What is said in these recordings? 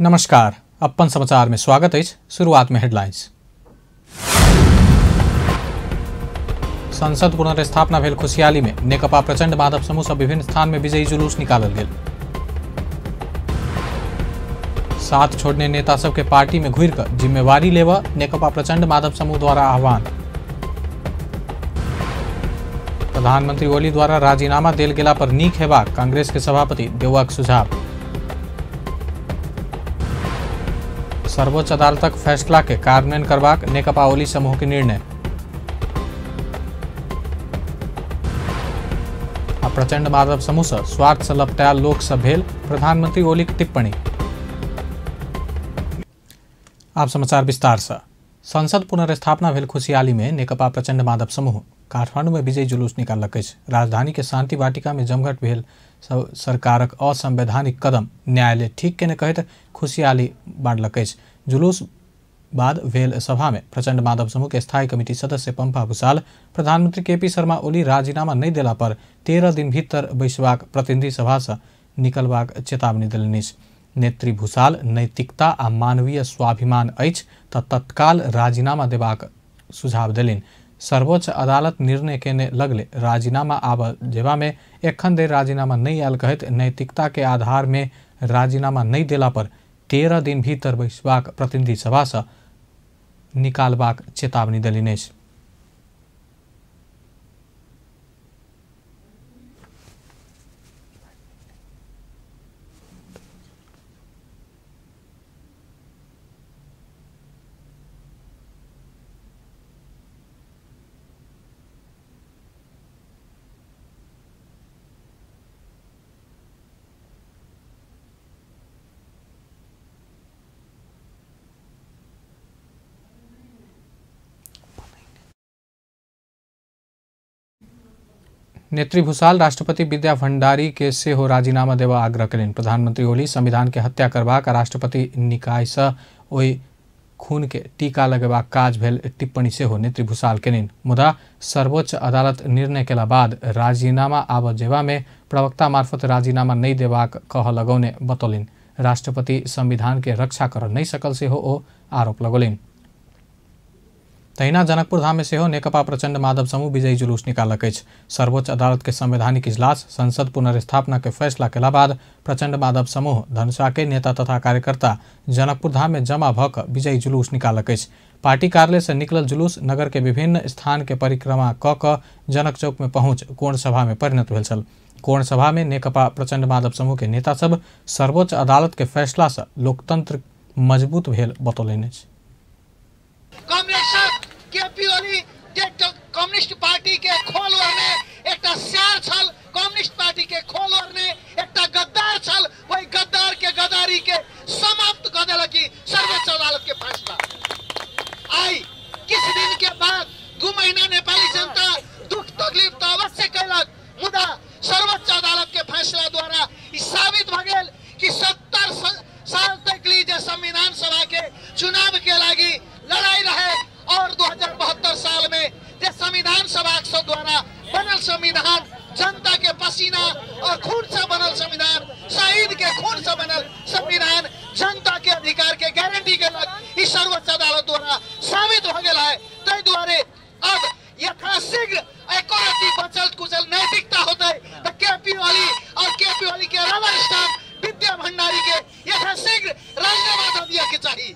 नमस्कार, अपन समाचार में स्वागत है। शुरुआत में हेडलाइंस। संसद पुनर्स्थापना भेल खुशियाली में नेकपा प्रचंड माधव समूह से विभिन्न स्थान में विजयी जुलूस निकालल गेल। साथ छोड़ने नेता सब के पार्टी में घुर कर जिम्मेवारी लेवा नेकपा प्रचंड माधव समूह द्वारा आह्वान। प्रधानमंत्री ओली द्वारा राजीनामा देल गेला पर नीक हेबाक कांग्रेस के सभापति देवक सुझाव। सर्वोच्च अदालतक फैसला के कार्यान्वयन करबाक नेकपा ओली समूह के निर्णय। प्रचंड माधव समूह से स्वार्थ से लपटायल लोक सब भेल प्रधानमंत्री ओली की टिप्पणी। आप समाचार विस्तार से। संसद पुनर्स्थापना भेल खुशियाली में नेकपा प्रचंड माधव समूह काठमांडू में विजयी जुलूस निकालक। राजधानी के शांति वाटिका में जमघट भेल सरकारक असंवैधानिक कदम न्यायालय ठीक के ने कहते खुशियाली बांटलक। जुलूस बाद भेल सभा में प्रचंड माधव समूह के स्थायी कमेटी सदस्य पंपा भूषाल प्रधानमंत्री केपी शर्मा ओली राजीनामा नहीं देला पर 13 दिन भीतर बैसबाक प्रतिनिधि सभा से निकलबाक चेतावनी देलनि। नेत्री भूषाल नैतिकता आ मानवीय स्वाभिमान अछि तऽ तत्काल राजीनामा देबाक सुझाव देलनि। सर्वोच्च अदालत निर्णय केने लगले राजीनामा आब जेबा में एखन देर राजीनामा नहीं आयल कहत नैतिकता के आधार में राजीनामा नहीं देला पर 13 दिन भीतर बैसबाक प्रतिनिधि सभा से निकालबाक चेतावनी देलनि। नेत्री भूषाल राष्ट्रपति विद्या भंडारी के सेहो राजीनामा देवा आग्रह करें। प्रधानमंत्री ओली संविधान के हत्या करबाक राष्ट्रपति निकाय से ओहि खून के टीका लगेबाक काज भेल टिप्पणी सेहो नेत्री भूषाल केलनि। मुदा सर्वोच्च अदालत निर्णय केला बाद राजीनामा आब जेबा में प्रवक्ता मार्फत राजीनामा नहीं देबाक कह लगौने बतौलनि। राष्ट्रपति संविधान के रक्षा कर नहीं सकल सेहो ओ आरोप लगौलनि। तहिना जनकपुर धाम में सेहो नेकपा प्रचंड माधव समूह विजयी जुलूस निकालक। सर्वोच्च अदालत के संवैधानिक इजलास संसद पुनर्स्थापना के फैसला केला बाद प्रचंड माधव समूह धनुषा के नेता तथा कार्यकर्ता जनकपुर धाम में जमा भक विजयी जुलूस निकालक। पार्टी कार्यालय से निकलल जुलूस नगर के विभिन्न स्थान के परिक्रमा क जनक चौक में पहुंच कोण सभा में परिणत भेल छल। कोण सभा में नेकपा प्रचंड माधव समूह के नेता सब सर्वोच्च अदालत के फैसला से लोकतंत्र मजबूत भेल बतौलनि। कम्युनिस्ट पार्टी के खोल ओरने एकटा स्यार छल, कम्युनिस्ट पार्टी के खोल ओरने एकटा गद्दार छल, वही गद्दार के गद्दारी के समाप्त कर देलक सर्वोच्च अदालत के फैसला। आई किस दिन के बाद 2 महीना नेपाली जनता दुख तकलीफ तो अवश्य कैलक, मुदा सर्वोच्च अदालत के फैसला द्वारा साबित भ गेल कि 70 साल तक ली जे संविधान सभा के चुनाव के लागी लड़ाई रहे और 2072 साल में जे संविधान सभा द्वारा बनल संविधान जनता के पसीना और खून से बनल संविधान, शहीद के खून से बनल संविधान जनता के अधिकार के गारंटी के लग इस सर्वोच्च अदालत द्वारा साबित हो गया है। तै द्वारे अब यथाशीघ्र एक बचल कुचल नैतिकता होते तो केपी ओली और केपी ओली के रबर स्टाम्प विद्या भंडारी के यथाशीघ्र राजीनामा दे दिया के चाहिए।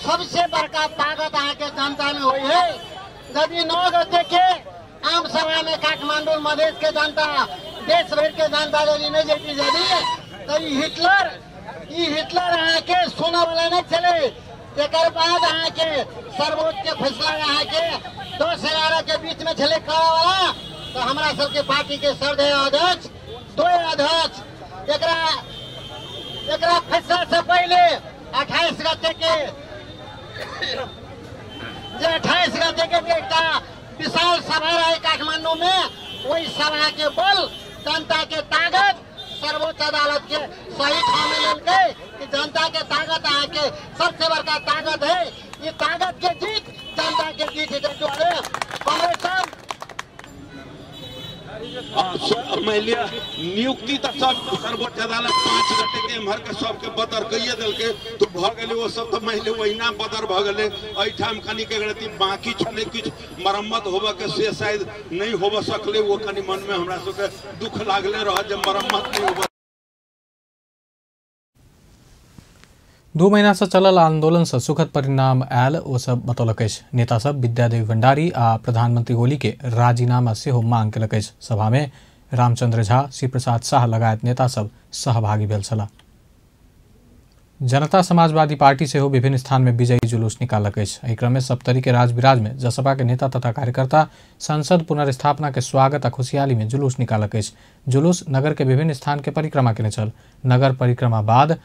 सबसे बड़का ताकत आके जनता में हुई है। यदि 9 गते के आम सभा में काठमांडू मधेश के जनता देश भर के जनता यदि नहीं जीती यदि तो हिटलर आके सुने वाला नहीं चले। एक बाद आके सर्वोच्च के फैसला आके 10-11 के बीच में चले करा वाला तो हमारा सबके पार्टी के श्रद्धेय अध्यक्ष 2 अध्यक्ष एकरा फैसला से पहले 28 गते के 28 गते के एकटा विशाल सभा रहे काठमांडू में, वही सभा के बल जनता के ताकत सर्वोच्च अदालत के सही ठाव में मिल गए कि जनता के ताकत आके सबसे बड़का ताकत है। ये ताकत के जीत जनता के जीत है। मैं मानि लिअ नियुक्ति तऽ सब सर्वोच्च अदालत 5 गते के एम्हर के सबके बदर कइए देलकै तो भ गेलै ओ सब तऽ मानि लिअ ओहिना बदर भ गेलै एहिठाम कनि के गलती बाकी छलै किछु मरम्मत होबऽ के से शायद नहीं होबऽ सकलै वो कनि मन में हमरा सबके दुख लागले रह जे मरम्मत नहीं होबऽ 2 महीना से चलल आंदोलन से सुखद परिणाम आयल ओ सब बतौलक अछि। नेता सब विद्यादेवी भंडारी आ प्रधानमंत्री ओली के राजीनामा सेहो मांग केलक अछि। सभा में रामचंद्र झा, शिव प्रसाद शाह लगायत नेता सब सहभागी भेल छलाह। जनता समाजवादी पार्टी सेहो विभिन्न स्थान में विजयी जुलूस निकालक अछि। एहि क्रम में सप्तरी के राजविराज में जसपा के नेता तथा कार्यकर्ता संसद पुनर्स्थापना के स्वागत आ खुशहाली में जुलूस निकालक अछि। जुलूस नगर के विभिन्न स्थान के परिक्रमा केने छल। नगर परिक्रमा बाद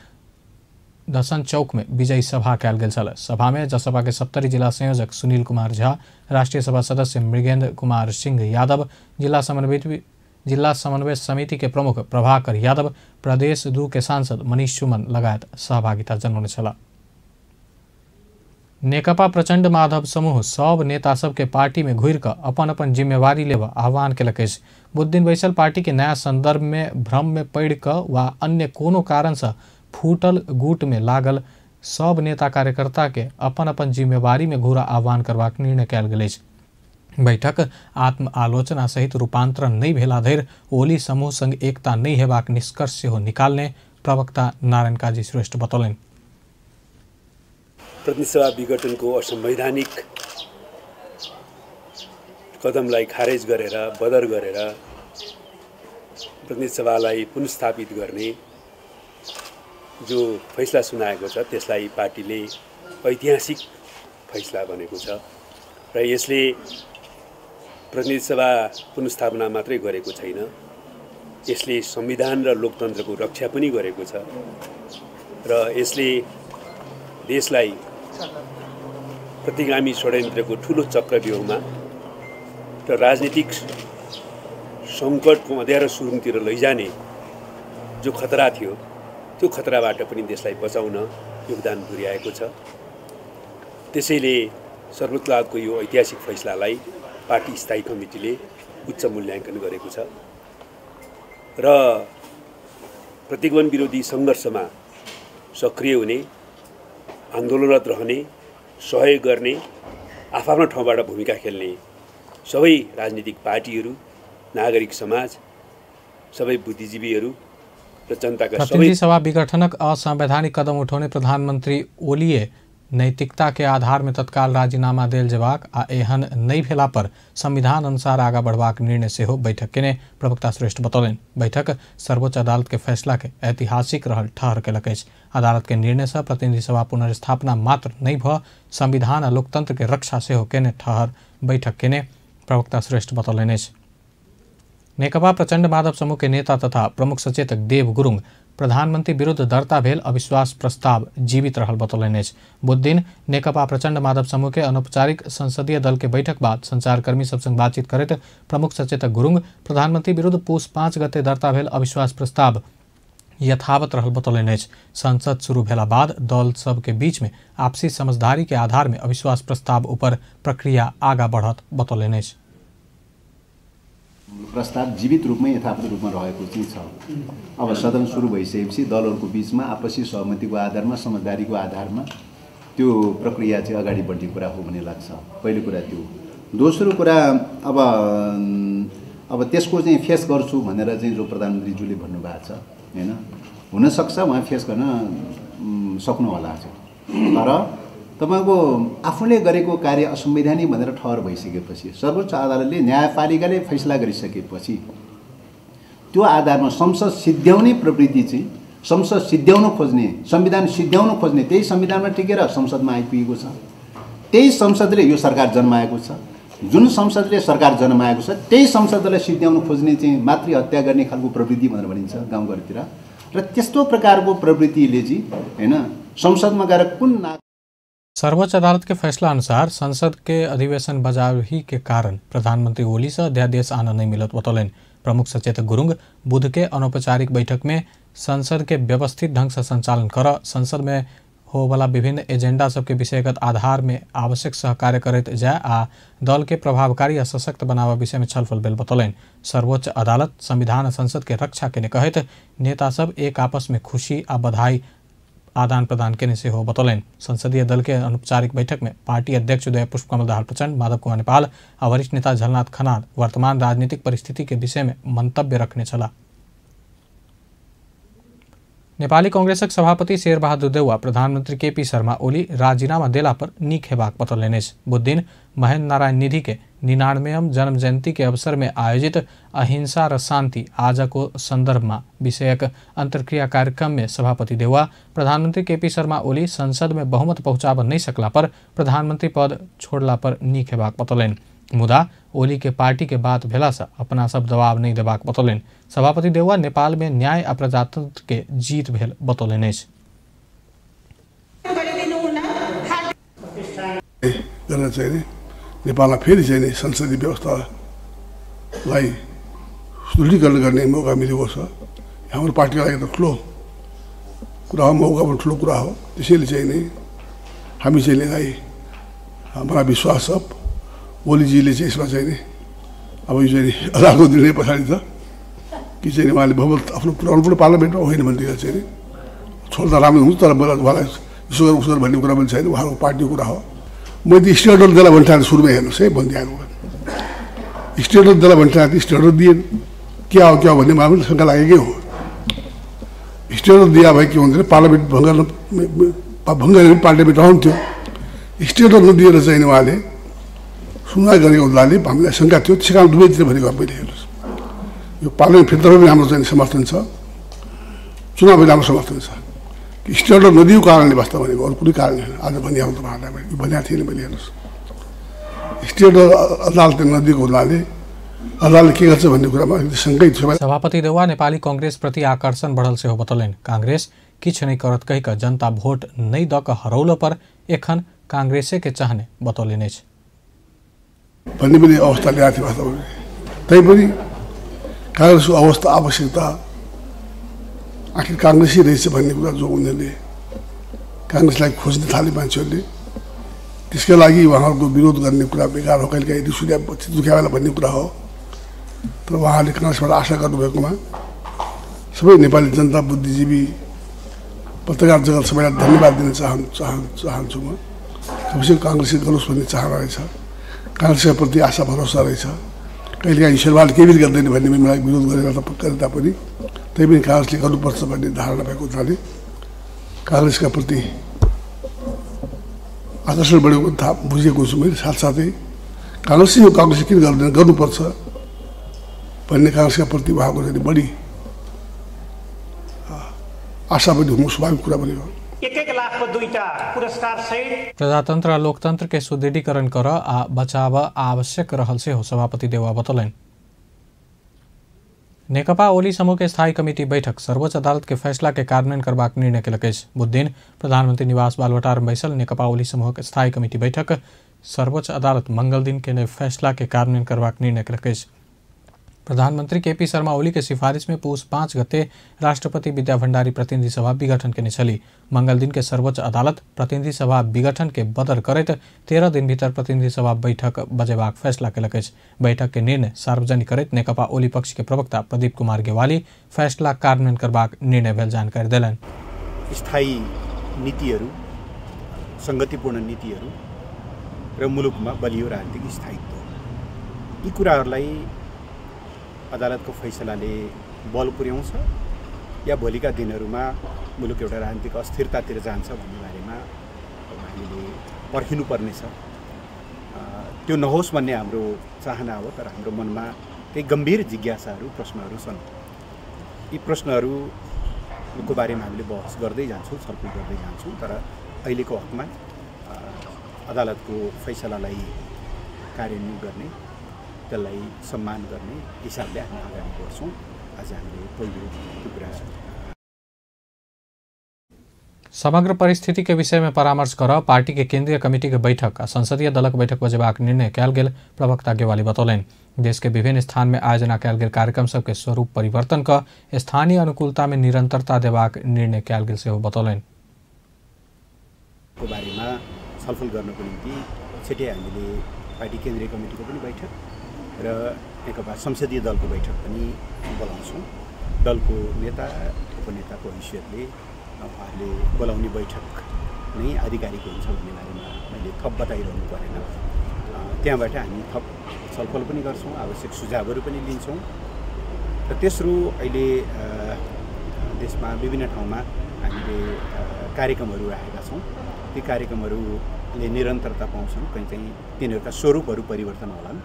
दसन चौक में विजयी सभा कयल गेल छल। सभा में जसपा के सप्तरी जिला संयोजक सुनील कुमार झा, राष्ट्रीय सभा सदस्य मृगेंद्र कुमार सिंह यादव, जिला समन्वय समिति के प्रमुख प्रभाकर यादव, प्रदेश 2 के सांसद मनीष सुमन लगायत सहभागिता जनाउने छलाह। नेकपा प्रचंड माधव समूह सब नेता सब के पार्टी में घुर कर अपन अपन जिम्मेवारी लेवा आह्वान केलक अछि। बुध दिन बैसल पार्टी के नया संदर्भ में भ्रम में पड़ क वा अन्य कोनो कारण से फूटल गुट में लागल सब नेता कार्यकर्ता के अपन अपन जिम्मेवारी में घूरा आह्वान करबाक निर्णय कयल गेल अछि। बैठक आत्म आलोचना सहित रूपांतरण नहीं भेला धरि ओली समूह संग एकता नहीं हेबाक निष्कर्ष सेहो निकालने प्रवक्ता नारायण काजी श्रेष्ठ बतौलनि। प्रतिनिधि सभा विघटनको असंवैधानिक कदमलाई खारेज गरेर बदर गरेर प्रतिनिधि सभालाई पुनर्स्थापित गर्ने जो फैसला सुनाएको छ त्यसलाई पार्टीले ऐतिहासिक फैसला बनेको छ र यसले प्रतिनिधि सभा पुनर्स्थापना मात्रै गरेको छैन, यसले संविधान र लोकतन्त्रको रक्षा पनि गरेको छ र यसले देशलाई प्रतिगामी षड्यन्त्रको ठूलो चक्रव्यूहमा र राजनीतिक सङ्कटको अँध्यारो सुरुङतिर लैजाने जो खतरा थियो त्यो खतराबाट पनि देशलाई बचाउन योगदान पुर्याएको छ। त्यसैले सर्वोच्च अदालतको यो ऐतिहासिक फैसलालाई पार्टी स्थायी कमिटीले उच्च मूल्याङ्कन गरेको छ र प्रतिगमन विरोधी सङ्घर्षमा सक्रिय हुने, आन्दोलनरत रहने, सहयोग गर्ने, आफ्नो ठाउँबाट भूमिका खेल्ने सबै राजनीतिक पार्टीहरू, नागरिक समाज, सबै बुद्धिजीवीहरू र जनताका प्रतिनिधि सभा विघटनक असंवैधानिक कदम उठाउने प्रधानमंत्री ओलीए नैतिकता के आधार में तत्काल राजीनामा देल जेबाक आ एहन नहीं भेला पर संविधान अनुसार आगा बढ़बाक निर्णय सेहो बैठक केने प्रवक्ता श्रेष्ठ बतौलनि। बैठक सर्वोच्च अदालत के फैसला के ऐतिहासिक रहल ठहर केलक अछि। अदालत के निर्णय से प्रतिनिधि सभा पुनर्स्थापना मात्र नहीं भ संविधान आ लोकतंत्र के रक्षा सेहो केने ठहर बैठक केने प्रवक्ता श्रेष्ठ बतौलनि अछि। नेकपा प्रचंड माधव समूह के नेता तथा प्रमुख सचेतक देव गुरुङ प्रधानमंत्री विरुद्ध दर्ता भेल अविश्वास प्रस्ताव जीवित रहल बतौलनि अछि। बुध दिन नेकपा प्रचंड माधव समूह के अनौपचारिक संसदीय दल के बैठक बाद संचारकर्मी सब संग बातचीत करैत प्रमुख सचेतक गुरुङ प्रधानमंत्री विरुद्ध पुष 5 गते दर्ता भेल अविश्वास प्रस्ताव यथावत रहल बतौलनि अछि। संसद शुरू भेला बाद दल सब के बीच में आपसी समझदारी के आधार में अविश्वास प्रस्ताव ऊपर प्रक्रिया आगा बढ़त बतौलनि अछि। प्रस्ताव जीवित रूपमै यथावत रूपमा रहेको चाहिँ छ। अब सदन सुरु भइसकेपछि दलहरूको बीचमा आपसी सहमतिको आधारमा, समझदारीको आधारमा त्यो प्रक्रिया चाहिँ अगाडि बढ्ने कुरा हो भन्ने लाग्छ। पहिलो कुरा त्यो। दोस्रो कुरा अब त्यसको चाहिँ फेस गर्छु भनेर चाहिँ जो प्रधानमन्त्रीज्यूले भन्नुभएको छ हैन, हुन सक्छ उहाँ फेस गर्न सक्नु होला चाहिँ, तर तपाईको आफूले गरेको कार्य असंवैधानिक भनेर ठहर भइसकेपछि सर्वोच्च अदालतले न्यायपालिकाले फैसला गरिसकेपछि त्यो आधारमा संसद सिद्ध्याउने प्रवृत्ति चाहिँ संसद सिद्ध्याउन खोज्ने, संविधान सिद्ध्याउन खोज्ने त्यही संविधानमा टिकेर संसदमा आइपुगेको छ। त्यही संसदले यो सरकार जन्माएको छ। जुन संसदले सरकार जन्माएको छ त्यही संसदलाई सिद्ध्याउन खोज्ने चाहिँ मातृहत्या गर्ने खालको प्रवृत्ति भनेर भनिन्छ गाउँघरतिर, र त्यस्तो प्रकारको प्रवृत्तिले चाहिँ हैन संसदमा गएर कुन सर्वोच्च अदालत के फैसला अनुसार संसद के अधिवेशन बजावही के कारण प्रधानमंत्री ओली से अध्यादेश आना नहीं मिलत बतौलनि। प्रमुख सचेतक गुरुङ बुध के अनौपचारिक बैठक में संसद के व्यवस्थित ढंग से संचालन कर संसद में होवला विभिन्न एजेंडा सबके विषयगत आधार में आवश्यक सहकार्य करते जाए आ दल के प्रभावकारी आ सशक्त बनावा विषय में छलफल भेल बतौलन। सर्वोच्च अदालत संविधान आ संसद के रक्षा के कहत नेता सब एक आपस में खुशी आ बधाई आदान प्रदान केने से हो बतौलन। संसदीय दल के अनौपचारिक बैठक में पार्टी अध्यक्ष उदय पुष्पकमल दाहाल प्रचंड, माधव कुमार नेपाल और वरिष्ठ नेता झलनाथ खनाल वर्तमान राजनीतिक परिस्थिति के विषय में मंतव्य रखने चला। नेपाली कांग्रेसक सभापति शेरबहादुर देउवा प्रधानमंत्री केपी शर्मा ओली राजीनामा देला पर नीक हेबाक बतौलनि। बुधदिन महेन्द्र नारायण निधि के 99वीं जन्म जयंती के अवसर में आयोजित अहिंसा र शांति आजको संदर्भ में विषयक अंतर्क्रिया कार्यक्रम में सभापति देउवा प्रधानमंत्री केपी शर्मा ओली संसद में बहुमत पहुंचाब नहीं सकला पर प्रधानमंत्री पद छोड़ला पर नीक हेबाक बतौलनि। मुदा ओली के पार्टी के बात भेला से अपना सब दबाव नहीं देबाक बतौलनि। सभापति देउवा नेपाल में न्याय आ प्रजातंत्र के जीत भेल बतौलनि। गर्न चाहिने नेपालमा फेरि चाहिँ संसदीय व्यवस्थालाई सुदृढीकरण गर्ने मौका मिलेको छ। हाम्रो पार्टीका लागि त ठुलो कुरा हो, मौका पनि ठुलो कुरा हो। त्यसैले चाहिँ नि हामी चाहिँ हाम्रा विश्वास छ ओलीजीले चाहिँ यसमा चाहिँ नि अब यो चाहिँ अदालतको निर्णय पछाडि त कि चाहिँ उहाँले बहुमत आफ्नो पुऱ्याउनु पर्ने पार्लियामेन्टमा होइन भनेदेखि चाहिँ नि छोड्दा राम्रो हुन्छ, तर मलाई उहाँलाई यसो गर उसो गर भन्ने कुरा पनि छैन, उहाँको पार्टीको कुरा हो। मैले स्टेटहरू देला भन्ने सुरुमा हेर्नुहोस् है भनिदिएको स्टेटहरू देला भन्ने स्टेटहरू दिएन क्या हो भन्ने मलाई पनि शङ्का लागेकै हो। स्टेटहरू दिया भए के हुन्थ्यो, पार्लियामेन्ट भङ्ग गरेर पार्लियामेन्ट रहन्थ्यो। स्टेटहरू नदिएर चाहिँ उहाँले सुनवाई गरेको हुँदाले हामीलाई शङ्का थियो। त्यसै कारण दुवैतिर भनेको मैले हेर्नुहोस् यो पार्लियामेन्ट फिर्तामा पनि हाम्रो चाहिँ समर्थन छ, चुनाव पनि हाम्रो समर्थन छ। स्टेटहरू नदिएको कारणले वास्तव भनेको अरू कुनै कारण होइन। आज भनिहाल्नु तपाईँहरूलाई भनेको थिएन मैले हेर्नुहोस् स्टेटहरू अदालतले नदिएको हुनाले अदालतले के गर्छ भन्ने कुरामा शङ्कै थियो। सभापति देउवा नेपाली कांग्रेस प्रति आकर्षण बढ़ल से हो बतौलनि। कांग्रेस किछ नहीं करत कही का जनता भोट नहीं द हरौल पर एखन कांग्रेसे के चाहने बतौलनि भन्ने पनि अवस्था ल्याएको थियो वास्तवमा। तैपनि कांग्रेसको अवस्था आवश्यकता आखिर कांग्रेसै रहेछ भन्ने कुरा जो उनीहरूले कांग्रेसलाई खोज्न थाले मान्छेहरूले त्यसका लागि उहाँहरूको विरोध गर्ने कुरा बेकार हो, कहिलेकाहीँ रिस दुख्याएला भन्ने कुरा हो। तर उहाँहरूले कांग्रेसबाट आशा गर्नुभएकोमा सबै नेपाली जनता, बुद्धिजीवी, पत्रकार जगत सबैलाई धन्यवाद दिन चाहन्छु। म कमसेकम कांग्रेसले गरोस् भन्ने चाहना रहेछ, कांग्रेसका प्रति आशा भरोसा रहेछ। कहिलेकाहीँ शेरबहादुर केही पनि गर्दैन भन्ने मलाई विरोध गरेर तापनि तैपनि कांग्रेसले गर्नुपर्छ भन्ने धारणा भएको हुनाले कांग्रेसका प्रति आकर्षण बढेको थाहा बुझेको छु मैले। साथसाथै कांग्रेसले किन गर्दैन, गर्नुपर्छ भन्ने कांग्रेसका प्रति उहाँको चाहिँ बढी आशा पनि हुनु स्वाभाविक कुरा पनि हो। प्रजातंत्र और लोकतंत्र के सुदृढ़ीकरण कर आ बचाव आवश्यक रहल से हो सभापति देउवा बतौलनि। नेकपा ओली समूह के स्थायी कमिटी बैठक सर्वोच्च अदालत के फैसला के कार्यान्वयन करबाक निर्णय केलकै। बुधदिन प्रधानमंत्री निवास बालवाटार में बैसल नेकपा ओली समूह के स्थायी कमिटी बैठक सर्वोच्च अदालत मंगल दिन के फैसला के कार्यान्वयन करबाक निर्णय केलकै। प्रधानमंत्री केपी शर्मा ओली के सिफारिश में पुष 5 गते राष्ट्रपति विद्या भण्डारी प्रतिनिधि सभा विघटन के छली। मंगल दिन के सर्वोच्च अदालत प्रतिनिधि सभा विघटन के बदर करत 13 दिन भीतर प्रतिनिधि सभा बैठक बजेबाक फैसला केलकै। बैठक के निर्णय सार्वजनिक करत नेकपा ओली पक्ष के प्रवक्ता प्रदीप कुमार गेवाली फैसला कार्यान्वयन करबाक निर्णय भेल जानकारी देलन। स्थायी नीतिहरू, संगतिपूर्ण नीतिहरू र मुलुकमा बलियो राजनीतिक स्थायित्व यी कुराहरूलाई अदालतको फैसलाले बल पुर्याउँछ या भोलिका दिनहरूमा मुलुक एउटा राजनीतिक अस्थिरतातिर जान्छ भन्ने बारेमा हामीले पर्खिनुपर्नेछ। त्यो नहोस् भन्ने हाम्रो चाहना हो, तर हाम्रो मनमा केही गम्भीर जिज्ञासाहरू, प्रश्नहरू छन्। यी प्रश्नहरूको बारेमा हामीले बहस गर्दै जान्छौँ, छलफल गर्दै जान्छौँ। तर अहिलेको हकमा अदालतको फैसलालाई कार्यान्वयन गर्ने, त्यसलाई सम्मान गर्ने हिसाबले हामी अगाडि बढ्छौँ। आज हामीले पहिलो कुरा समग्र परिस्थिति के विषय में परामर्श कर पार्टी के केंद्रीय कमेटी के बैठक संसदीय दलक बैठक बजेबाक निर्णय कयल गेल प्रवक्ता गेवाली बतौलनि। देश के विभिन्न स्थान में आयोजना कयल गेल कार्यक्रम सबके स्वरूप परिवर्तन क स्थानीय अनुकूलता में निरंतरता देबाक निर्णय कयल गेल सेहो बतौलनि। को बारेमा छलफल गर्नको निम्ति छिटै हामीले पार्टी केन्द्रीय कमिटीको पनि बैठक र नेकपा संसदीय दलको बैठक पनि बोलाउँछौँ। दलको नेता उपनेताको हैसियतले उहाँहरूले बोलाउने बैठक नै आधिकारिक हुन्छ भन्ने बारेमा मैले थप बताइरहनु परेन। त्यहाँबाट हामी थप छलफल पनि गर्छौँ, आवश्यक सुझावहरू पनि लिन्छौँ र तेस्रो अहिले देशमा विभिन्न ठाउँमा हामीले कार्यक्रमहरू राखेका छौँ। ती कार्यक्रमहरूले निरन्तरता पाउँछन्, कहीँ तिनीहरूका स्वरूपहरू परिवर्तन होलान्।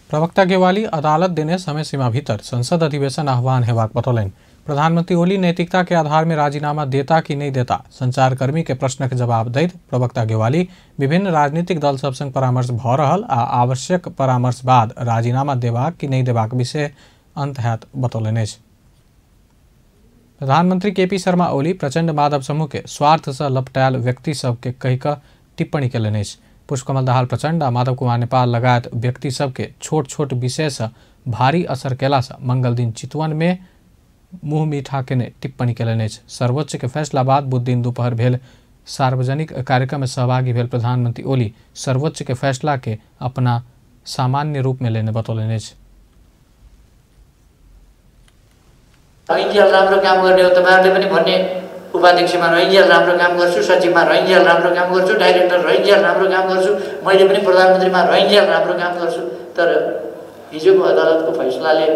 प्रवक्ता गेवाली अदालत देने समय सीमा भीतर संसद अधिवेशन आह्वान हेबाक बतौलनि। प्रधानमंत्री ओली नैतिकता के आधार में राजीनामा देता कि नहीं देता संचारकर्मी के प्रश्न के जवाब दैत प्रवक्ता गेवाली विभिन्न राजनीतिक दल सब संग परामर्श भ रहल आ आवश्यक परामर्श बाद राजीनामा देबाक कि नहीं देबाक विषय अंत हैत बतौलनि। प्रधानमंत्री केपी शर्मा ओली प्रचंड माधव समूह के स्वार्थ से लपटायल व्यक्ति सब के कहि क टिप्पणी कयलनि। पुष्पकमल दाहाल प्रचंड आ माधव कुमार नेपाल लगायत व्यक्ति सब के छोट छोट विषय से भारी असर केला से मंगल दिन चितवन में मुँह मीठा केने टिप्पणी कयलनि। सर्वोच्च के फैसला बाद बुध दिन दोपहर भेल सार्वजनिक कार्यक्रम में सहभागी भेल प्रधानमंत्री ओली सर्वोच्च के फैसला के अपना सामान्य रूप में लेने बतौलनि। रहिन्जेल राम्रो काम गर्ने हो तपाईहरुले पनि भन्ने उपाध्यक्षमा रहिन्जेल राम्रो काम गर्छु, सचिवमा रहिन्जेल राम्रो काम गर्छु, डाइरेक्टर रहिन्जेल राम्रो काम गर्छु, मैले पनि प्रधानमन्त्रीमा रहिन्जेल राम्रो काम गर्छु। तर हिजोको अदालतको फैसलाले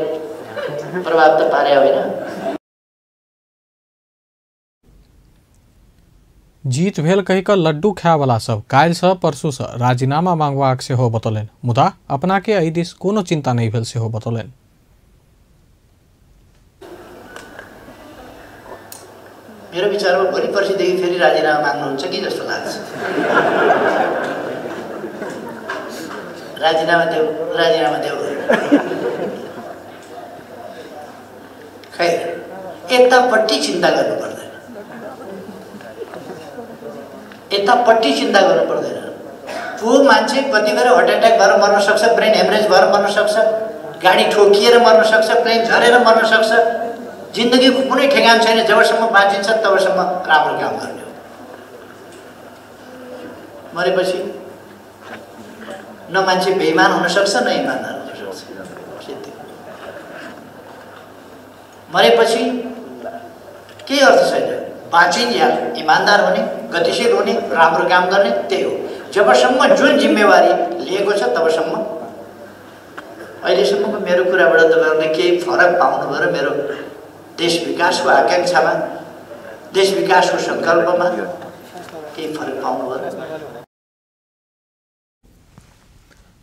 प्रभाव त पार्या होइन। जीत भेल कहि क लड्डू खाए वाला सब काल्हि से परसू से राजीनामा मांगबाक सेहो बतौलनि। मुदा अपना के एहि दिस कोनो चिंता नहीं भेल सेहो बतौलनि। मेरो विचारमा भोलि पर्सिदेखि फेरि राजीनामा माग्नुहुन्छ कि जस्तो लाग्छ। राजीनामा देऊ खै यतापट्टि चिन्ता गर्नु पर्दैन, यतापट्टि चिन्ता गर्नु पर्दैन। को मान्छे कति बेर हार्ट एट्याक भएर मर्न सक्छ, ब्रेन हेमरेज भएर मर्न सक्छ, गाडी ठोकिएर मर्न सक्छ, प्लेन झरेर मर्न सक्छ। जिन्दगीको कुनै ठेगान छैन। जबसम्म बाँचिन्छ तबसम्म राम्रो काम गर्ने हो। मरेपछि न मान्छे बेइमान हुन सक्छ न इमानदार हुन सक्छ। मरेपछि केही अर्थ छैन। बाँचिन्जेल इमानदार हुने, गतिशील हुने, राम्रो काम गर्ने, त्यही हो। जबसम्म जुन जिम्मेवारी लिएको छ तबसम्म। अहिलेसम्मको मेरो कुराबाट तपाईहरुले केही फरक पाउनुभयो र मेरो देश विकासको आकांक्षामा, देश विकासको संकल्पमा केही फरक पाउनुभयो।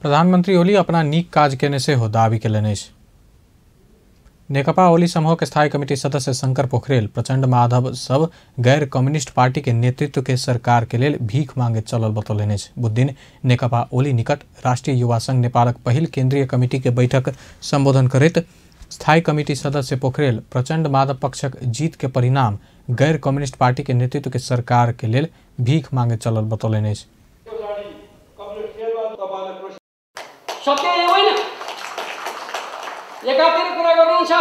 प्रधानमंत्री ओली अपना नीक काज केने से हो दावी केलनि। नेकपा ओली समूह के स्थायी कमेटी सदस्य शंकर पोखरेल प्रचंड माधव सब गैर कम्युनिस्ट पार्टी के नेतृत्व के सरकार के लेल भीख मांगे चलल बतौलनि। बुध दिन नेकपा ओली निकट राष्ट्रीय युवा संघ नेपालक पहिल केंद्रीय कमिटी के बैठक संबोधन करैत स्थायी कमिटी सदस्य पोखरेल प्रचंड माधव पक्षक जीत के परिणाम गैर कम्युनिस्ट पार्टी के नेतृत्व के सरकार के लेल भीख मांगे चलल बतौलनि। सत्य होइन। एकातिर कुरा गर्नुहुन्छ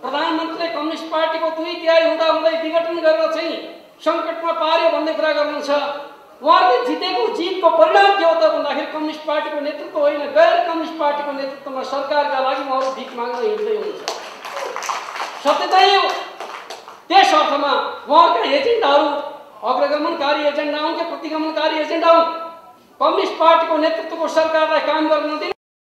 प्रधानमन्त्रीले कम्युनिस्ट पार्टीको 2/3 हुँदा हुँदै विघटन गरेर चाहिँ सङ्कटमा पार्यो भन्ने कुरा गर्नुहुन्छ। उहाँले जितेको जीतको परिणाम के हो त भन्दाखेरि कम्युनिस्ट पार्टीको नेतृत्व होइन, गैर कम्युनिस्ट पार्टीको नेतृत्वमा सरकारका लागि उहाँहरू भिख माग्न हिँड्दै हुनुहुन्छ। सत्य चाहिँ हो। त्यस अर्थमा उहाँका एजेन्डाहरू अग्रगमनकारी एजेन्डा हुन् कि प्रतिगमनकारी एजेन्डा हुन्। कम्युनिस्ट पार्टीको नेतृत्वको सरकारलाई काम गर्न दिनु,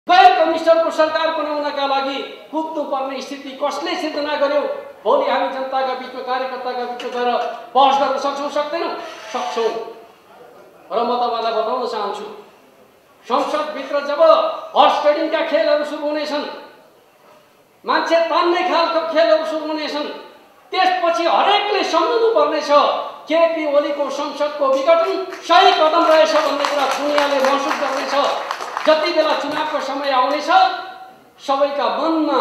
गैर कम्युनिस्टहरूको सरकार बनाउनका लागि कुद्नु पर्ने स्थिति कसले सिर्जना गर्यो? भोलि हामी जनताका बिचमा, कार्यकर्ताका बिचमा गएर बहस गर्न सक्छौँ, सक्दैनौँ? सक्छौँ। र म तपाईँलाई बताउन चाहन्छु, संसदभित्र जब हर्स ट्रेडिङका खेलहरू सुरु हुनेछन्, मान्छे तान्ने खालको खेलहरू सुरु हुनेछन्, त्यसपछि हरेकले सम्झनु पर्नेछ केपी ओलीको संसदको विघटन सही कदम रहेछ भन्ने कुरा दुनियाँले महसुस गर्नेछ। जति बेला चुनावको समय आउनेछ सबैका मनमा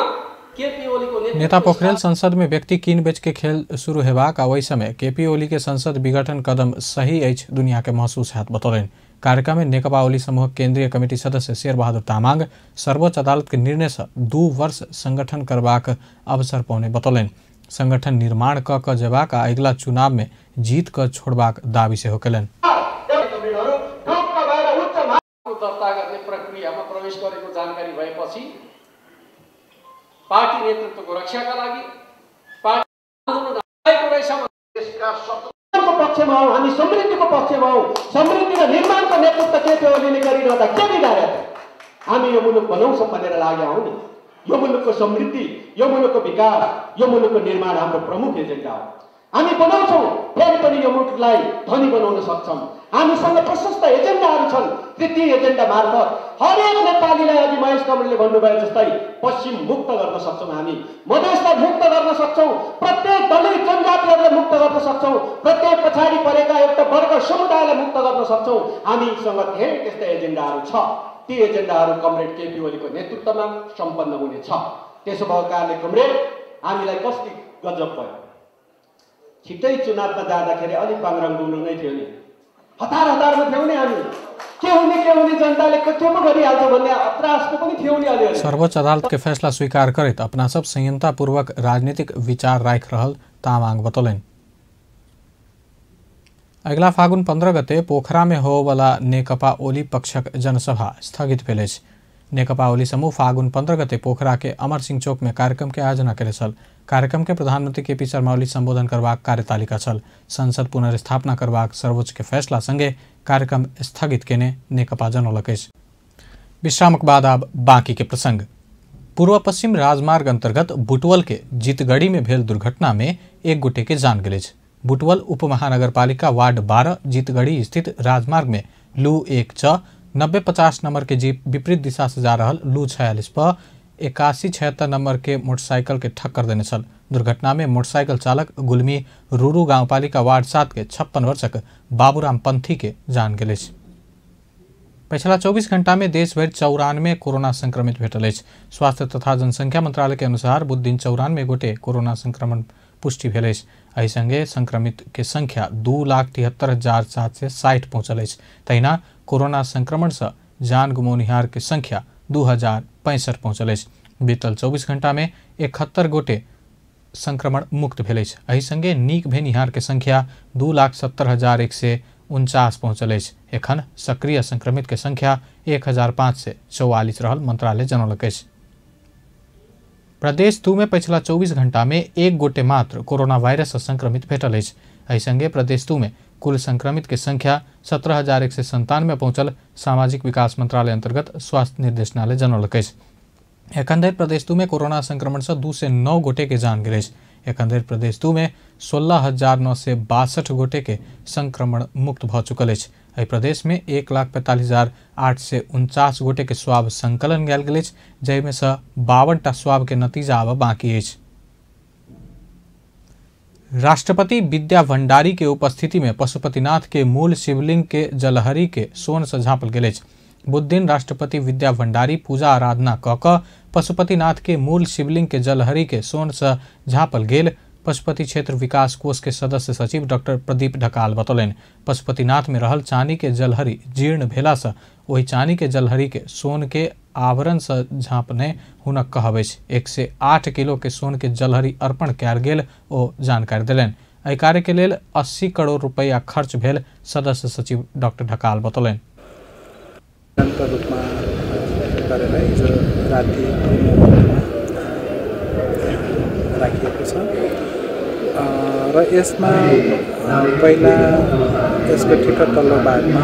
केपी ओलीको नेता पोखरेल संसद में व्यक्ति कीन बेच के खेल शुरू हेबाक आ ओहि समय केपी ओली के संसद विघटन कदम सही अछि दुनिया के महसूस हैत बतौलनि। कार्यक्रम में नेकपा ओली समूह केंद्रीय कमिटी सदस्य शेर बहादुर तामाङ सर्वोच्च अदालत के निर्णय से 2 वर्ष संगठन करबाक अवसर पाउने बतौलनि। संगठन निर्माण क जेबाक आ अगिला चुनाव में जीत क छोड़बाक दावी से होकेलन। दर्ता गर्ने प्रक्रियामा प्रवेश गरेको जानकारी भएपछि पार्टी नेतृत्वको रक्षाका लागि पक्षमा हौ, हामी समृद्धिको पक्षमा हौ। समृद्धि र निर्माणको नेतृत्व के थियो अलिअलि गरिरहँदा के बिगार्यो त? हामी यो मुलुक बनाउँछौँ भनेर लाग्यो हौ नि। यो मुलुकको समृद्धि, यो मुलुकको विकास, यो मुलुकको निर्माण हाम्रो प्रमुख एजेन्डा हो। हामी बनाउँछौँ, फेरि पनि यो मुलुकलाई धनी बनाउन सक्छौँ। हामीसँग प्रशस्त एजेन्डाहरू छन्। ती एजेन्डा मार्फत हरेक नेपालीलाई अघि महेश कमलले भन्नुभयो जस्तै पश्चिम मुक्त गर्न सक्छौँ, हामी मधेसलाई मुक्त गर्न सक्छौँ, प्रत्येक दलित जनजातिहरूलाई मुक्त गर्न सक्छौँ, प्रत्येक पछाडि परेका एउटा वर्ग समुदायलाई मुक्त गर्न सक्छौँ। हामीसँग धेरै त्यस्ता एजेन्डाहरू छ। ती एजेन्डाहरू कमरेड केपी ओलीको नेतृत्वमा सम्पन्न हुनेछ। त्यसो भएको कारणले कमरेड हामीलाई कति गजब भयो। छिट्टै चुनावमा जाँदाखेरि अलिक बाङ्राङ डुल्नु नै थियो नि। हतारमा थियौँ नि हामी। के हुने जनताले के पो गरिहाल्छ भन्ने त्रासको पनि थियो नि अलिअलि। सर्वोच्च अदालत के फैसला स्वीकार करैत अपना सब संयमतापूर्वक राजनीतिक विचार राख रहल तामाङ बतौलन। अगला फागुन 15 गते पोखरा में होवाला नेकपा ओली पक्षक जनसभा स्थगित भेल। नेकपा ओली समूह फागुन 15 गते पोखरा के अमर सिंह चौक में कार्यक्रम के आयोजना करे छल। कार्यक्रम के प्रधानमंत्री केपी शर्मा ओली संबोधन करबाक कार्यतालिका छल। संसद पुनर्स्थापना करबाक सर्वोच्च के फैसला संगे कार्यक्रम स्थगित केने नेकपा जनौलक। विश्रामक बाद अब बाँकी के प्रसंग। पूर्व पश्चिम राजमार्ग अंतर्गत बुटवल के जीतगढ़ी में भेल दुर्घटना में एक गोटे के जान गेल। बुटवल उपमहानगरपालिका वार्ड 12 जीतगढ़ी स्थित राजमार्ग में लू 1 9050 नंबर के जीप विपरीत दिशा से जा रहल लू 46 पर 8176 नंबर के मोटरसाइकिल के ठक्कर देने छल। दुर्घटना में मोटरसाइकिल चालक गुलमी रूरू गांवपालिका वार्ड 7 के 56 वर्षक बाबूराम पंथी के जान गेल। पिछला 24 घंटा में देश भर 94 कोरोना संक्रमित भेटल। स्वास्थ्य तथा जनसंख्या मंत्रालय के अनुसार बुध दिन 94 गोटे कोरोना संक्रमण पुष्टि भेल। एहि संगे संक्रमित के संख्या 2,73,760 पहुंचल। तहिना कोरोना संक्रमण से जान गुमौनिहार के संख्या 2065 पहुंचल। बीतल 24 घंटा में 71 गोटे संक्रमण मुक्त भेल। एहि संगे नीक भेनिहार के संख्या 2,70,149 पहुंचल। एखन सक्रिय संक्रमित के संख्या 1,544 रहल मंत्रालय जनौलक। प्रदेश 2 में पिछला 24 घंटा में एक गोटे मात्र कोरोना वायरस से संक्रमित भेटल। एहि संगे प्रदेश 2 में कुल संक्रमित के संख्या 17,197 पहुंचल। सामाजिक विकास मंत्रालय अंतर्गत स्वास्थ्य निर्देशनालय जनौलक। एखन धरि प्रदेश 2 में कोरोना संक्रमण से 2 से 9 गोटे के जान गेल। एखन धरि प्रदेश 2 में 16,962 गोटे के संक्रमण मुक्त भ चुकल। एहि प्रदेश में 1,45,849 गोटे के स्वाब संकलन कयल गेल, जाहिमे से 52टा स्वाब के नतीजा अब बाकी अछि। राष्ट्रपति विद्या भंडारी के उपस्थिति में पशुपतिनाथ के मूल शिवलिंग के जलहरी के सोन से झाँपल गेल। बुध दिन राष्ट्रपति विद्या भंडारी पूजा आराधना क क पशुपतिनाथ के मूल शिवलिंग के जलहरी के सोन से झाँपल गेल पशुपति क्षेत्र विकास कोष के सदस्य सचिव डॉक्टर प्रदीप ढकाल बतौलन। पशुपतिनाथ में रहल चांदी के जलहरी जीर्ण भेला से वही चांदी के जलहरी के सोन के आवरण से झाँपने हुनक कहब। 108 किलो के सोन के जलहरी अर्पण कयल गेल ओ जानकारी देलनि। एहि कार्य के लेल 80 करोड़ रुपया खर्च भेल सदस्य सचिव डॉक्टर ढकाल बतौलन। र यसमा पहिला यसको ठिक्क तल्लो भागमा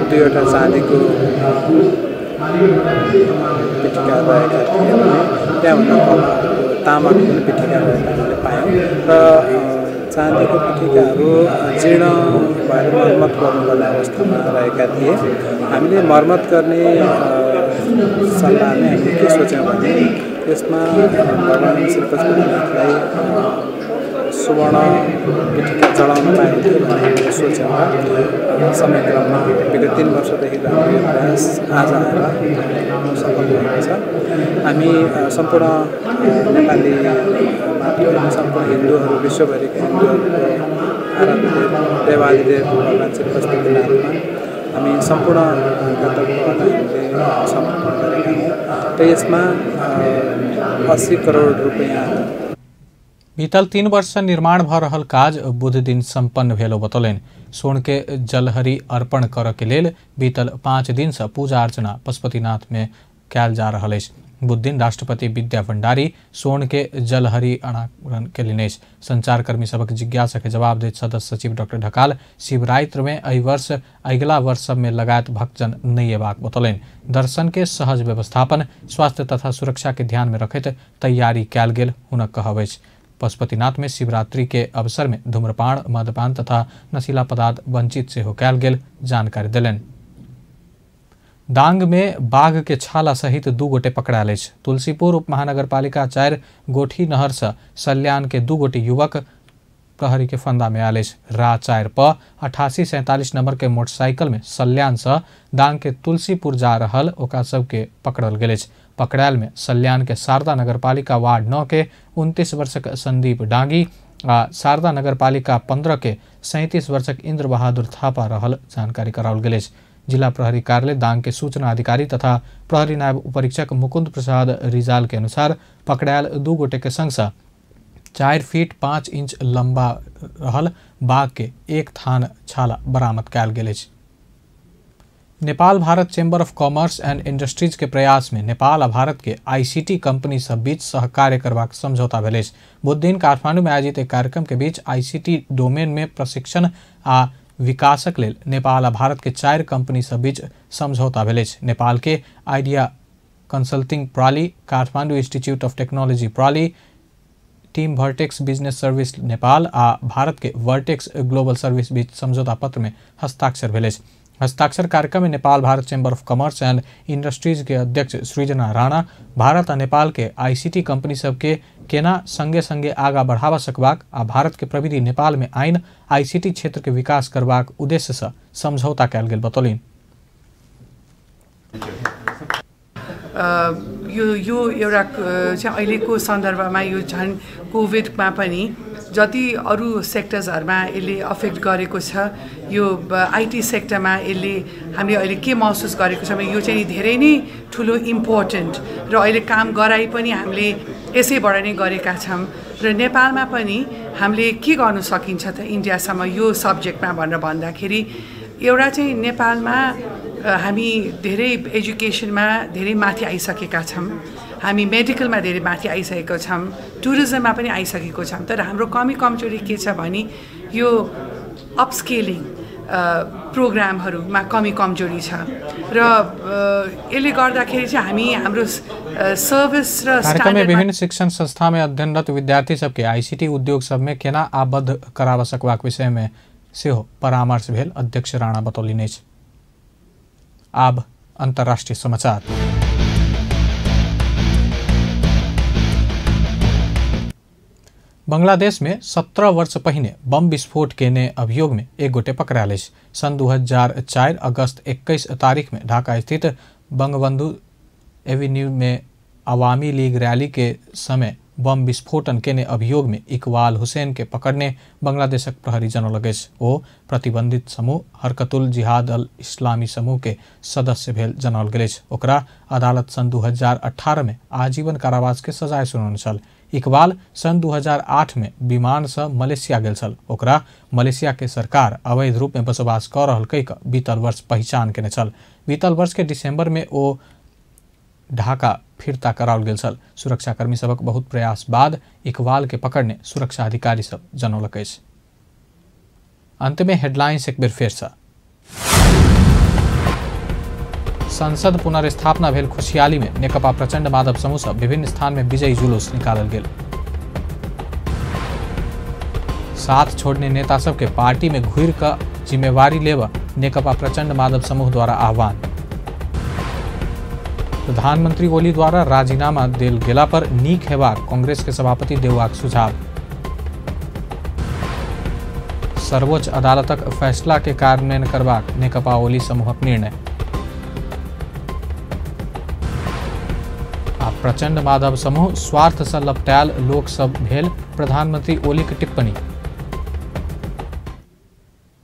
2वटा चाँदीको पिटिका रहेका थिए भने त्यहाँभन्दा तल तामाको पनि पिटिका रहेका हामीले पायौँ र चाँदीको पिटिकाहरू जीर्ण भएर मर्मत गर्नुपर्ने अवस्थामा रहेका थिए। हामीले मर्मत गर्ने सल्लाहमा हामीले के सोच्यौँ भने यसमा भगवान श्री पशुपतिनाथलाई सुवर्ण पिटिका चढाउन पाइन्थ्यो भन्ने सोचेर समयक्रममा विगत 3 वर्षदेखि हाम्रो यो प्रयास आज आएर सफल भएको छ। हामी सम्पूर्ण नेपाली मात्र सम्पूर्ण हिन्दूहरू विश्वभरिका हिन्दूहरूको आराध्य देवादिदेव भगवान श्री पशुपतिनाथमा हामी सम्पूर्ण कर्तव्यबाट हामीले समर्पण गरेका हौँ। र यसमा 80 करोड रुपैयाँ बीतल 3 वर्ष से निर्माण भ रहल काज बुध दिन संपन्न भेलो बतौलनि। सोन के जलहरी अर्पण करऽ के लेल बीतल 5 दिन से पूजा अर्चना पशुपतिनाथ में कयल जा रहल अछि। बुध दिन राष्ट्रपति विद्या भण्डारी सोन के जलहरी अनावरण केलनि अछि। संचारकर्मी सबक जिज्ञासा के जवाब दैत सदस्य सचिव डॉक्टर ढकाल शिवरात्रि में एहि वर्ष अगिला वर्ष सब में लगातार भक्तजन नहीं अयबाक बतौलनि। दर्शन के सहज व्यवस्थापन, स्वास्थ्य तथा सुरक्षा के ध्यान में रखैत तैयारी कयल गेल हुनक कहब अछि। पशुपतिनाथ में शिवरात्रि के अवसर में धूम्रपान, मद्यपान तथा नशीला पदार्थ वंचित सेहो कयल गेल जानकारी देलनि। डांग में बाघ के छाला सहित 2 गोटे पकड़ायल अछि। तुलसीपुर उप महानगरपालिका 4 गोठी नहर से सल्यान के 2 गोटे युवक प्रहरी के फंदा में आयल अछि। रा 4 प 8847 नंबर के मोटरसाइकिल में सल्यान से डांग के तुलसीपुर जा रहल ओकरा सबके पकड़ल गेल अछि। पकड़ायल में सल्यान के शारदा नगरपालिका वार्ड 9 के 29 वर्षक संदीप डांगी आ शारदा नगरपालिका 15 के 37 वर्षक इंद्र बहादुर थापा रहल जानकारी कराओल गेल अछि। जिला प्रहरी कार्यालय दांग के सूचना अधिकारी तथा प्रहरी नायब उपरीक्षक मुकुंद प्रसाद रिजाल के अनुसार पकड़ायल 2 गोटे के संग 4 फीट 5 इंच लंबा रहल बाघ के 1 थान छाला बरामद कयल गेल अछि। Nepal Bharat chamber of commerce and industries के प्रयास में नेपाल आ भारत के आईसीटी कंपनी सब बीच सहकार्य करबाक समझौता भेल अछि। बुध दिन काठमांडू में आयोजित एक कार्यक्रम के बीच आईसीटी डोमेन में प्रशिक्षण आ विकासक लेल नेपाल आ भारत के 4 कंपनी सब बीच समझौता भेल अछि। नेपाल के आइडिया कंसल्टिंग प्रणाली, काठमांडू इंस्टीट्यूट ऑफ टेक्नोलॉजी प्रणाली, team vertex business service Nepal आ भारत के वर्टेक्स ग्लोबल सर्विस बीच समझौता पत्र में हस्ताक्षर भेल अछि। हस्ताक्षर कार्यक्रम में Nepal Bharat chamber of commerce and industries के अध्यक्ष सृजना राणा भारत आ नेपाल के आईसीटी कंपनी सबके केना संगे संगे आगा बढ़ावा सकबाक आ भारत के प्रविधि नेपाल में आइन आईसीटी क्षेत्र के विकास करबाक उद्देश्य से समझौता कयल गेल बतौलनि। यो एउटा चाहिँ अहिलेको सन्दर्भमा यो झन् कोभिडमा पनि जति अरू सेक्टर्सहरूमा यसले अफेक्ट गरेको छ, यो आईटी सेक्टरमा यसले हामीले अहिले के महसुस गरेको छ भने यो चाहिँ धेरै नै ठुलो इम्पोर्टेन्ट र अहिले काम गराइ पनि हामीले यसैबाट नै गरेका छौँ र नेपालमा पनि हामीले के गर्नु सकिन्छ त इन्डियासम्म यो सब्जेक्टमा भनेर भन्दाखेरि एउटा चाहिँ नेपालमा हामी धेरै एजुकेसनमा धेरै माथि आइसकेका छौँ, हामी मेडिकलमा धेरै माथि आइसकेको छौँ, टुरिज्ममा पनि आइसकेको छौँ। तर हाम्रो कमी कमजोरी के छ भने यो अपस्केलिङ प्रोग्रामहरूमा कमी कमजोरी छ र यसले गर्दाखेरि चाहिँ हामी हाम्रो सर्भिस र कार्यक्रम में विभिन्न शिक्षण संस्था में अध्ययनरत विद्यार्थी सबके आईसीटी उद्योग सब में केना आबद्ध करावा सकबाक विषय में सेहो परामर्श भेल अध्यक्ष राणा बतौलनि अछि। आब अंतर्राष्ट्रीय समाचार। बांग्लादेश में 17 वर्ष पहिने बम विस्फोट केने अभियोग में 1 गोटे पकड़ायल अछि। सन 2004 अगस्त 21 तारीख में ढाका स्थित बंगबंधु एवेन्यू में अवामी लीग रैली के समय बम विस्फोटन केने अभियोग में इकबाल हुसैन के पकड़ने बांग्लादेशक प्रहरी जनौलक अछि। ओ प्रतिबंधित समूह हरकतुल जिहाद अल इस्लामी समूह के सदस्य भेल जनौल गेल अछि। ओकरा अदालत सन 2018 में आजीवन कारावास के सजाय सुनौने छल। इकबाल सन 2008 में विमान से मलेशिया गेल छल। ओकरा मलेशिया के सरकार अवैध रूप में बसोबास कर रहल कहि कऽ बीतल वर्ष पहचान केने छल। बीतल वर्ष के दिसंबर में ओ ढाका फिरता कराओल गेल छल। सुरक्षाकर्मी सबक बहुत प्रयास बाद इकबाल के पकड़ने सुरक्षा अधिकारी सब जनौलक अछि। अंत में हेडलाइंस एक बेर फेर सँ। संसद पुनर्स्थापना भेल खुशियाली में नेकपा प्रचंड माधव समूह सँ विभिन्न स्थान में विजयी जुलूस निकालल गेल। साथ छोड़ने नेता सबके पार्टी में घुरि कऽ जिम्मेवारी लेबऽ नेकपा प्रचंड माधव समूह द्वारा आह्वान। प्रधानमंत्री ओली द्वारा राजीनामा देल गेला पर नीक हेबाक कांग्रेस के सभापति देवबाक सुझाव। सर्वोच्च अदालतक फैसला के कार्यान्वयन करबाक नेकपा ओली समूहक निर्णय। आ प्रचंड माधव समूह स्वार्थ सँ लपटायल लोक सब भेल प्रधानमंत्री ओली के टिप्पणी।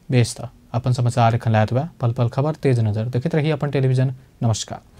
बेस त अपन समाचार एखन लायत बा। पल पल खबर तेज नजर देखैत रही अपन टेलीविजन। नमस्कार।